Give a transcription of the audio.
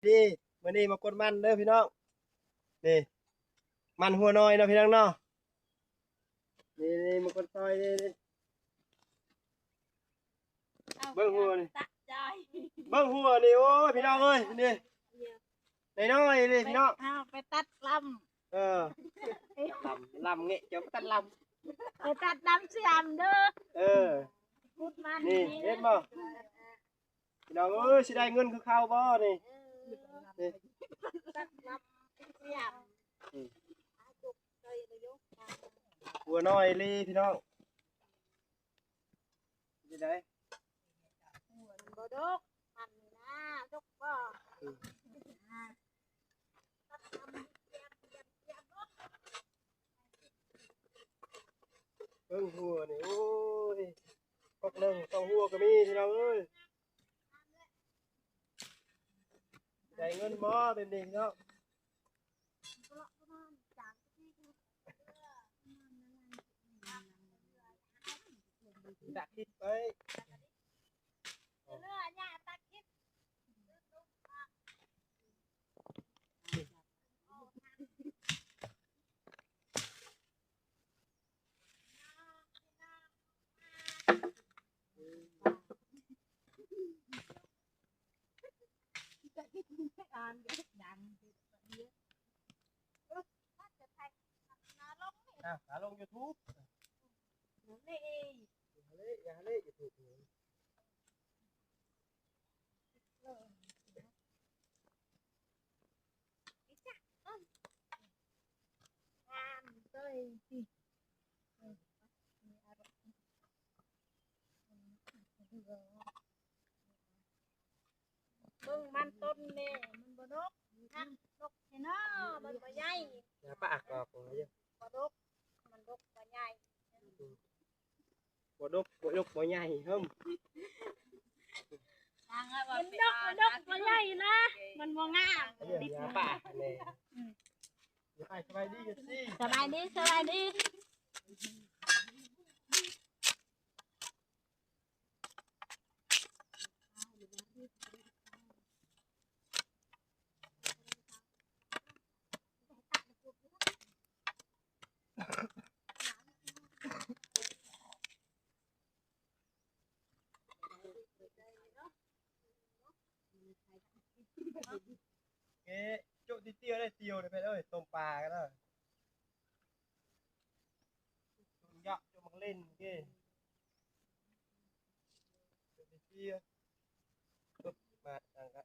ນີ້ ມື້ນີ້ມາກົດມັນເດີພີ່ນ້ອງ ນີ້ ມັນຫົວນ້ອຍເນາະພີ່ນ້ອງເນາະ ນີ້ໆ ມາກົດຊອຍນີ້ ນີ້ ເບິ່ງຫົວນີ້ ເບິ່ງຫົວນີ້ ໂອ້ຍ ພີ່ນ້ອງເອີຍ ນີ້ ນ້ອຍໆ ນີ້ພີ່ນ້ອງ ເອົາໄປຕັດລຳ ເອີ ລຳ ລຳເງະ ຈະຕັດລຳ ໄປຕັດລຳສຽມເດີ ເອີ ກຸດມັນ ນີ້ ນີ້ ເຫັນບໍ່? ພີ່ນ້ອງເອີຍ ຊິໄດ້ເງິນຄືເກົ່າບໍ່ນີ້? ເອີ ນີ້ ຕັດລຳສຽມ ອືມ ຫົວນ້ອຍອີ່ຫຼີພີ່ນ້ອງ ຊິໄດ້ ມັນບໍ່ດົກ ມັນນີ້ນະ ດົກບໍ່? ອືມ ເບິ່ງຫົວນີ້ ໂອ້ຍ ກົກໜຶ່ງສອງຫົວກໍມີພີ່ນ້ອງເອີຍ ໄດ້ເງິນບໍ່ເປັນນີ້ເນາະ? ຈະຄິດໄປ ອ່າ ຫາລົງຢູທູບ ຢ່າເລະ ຢ່າເລະຢູທູບ ເບິ່ງມັນຕົ້ນແມ່ ມັນບໍ່ດົກ ມັນດົກແທ້ເນາະ ມັນບໍ່ໃຫຍ່ ຢ່າປາກອອກ ບໍ່ດົກ ມັນດົກບໍ່ໃຫຍ່ ບໍ່ດົກ ບໍ່ດົກ ບໍ່ໃຫຍ່ ເຮີ້ມ ມັນດົກ ມັນດົກ ບໍ່ໃຫຍ່ນະ ມັນບໍ່ງາມ ຢ່າປາກແຫຼະ ອືມ ສະບາຍດີ ສະບາຍດີ ສະບາຍດີ. ເກະ ໂຈະຕິດຕຽວໄດ້ ຕຽວໄດ້ ເພິ່ນເອີຍ ຕົ້ມປາກໍໄດ້ ໂຈະຢະ ໂຈະໝາກເລັ່ນເກະ ໂຈະຕິດຕຽວ ມາທາງກະ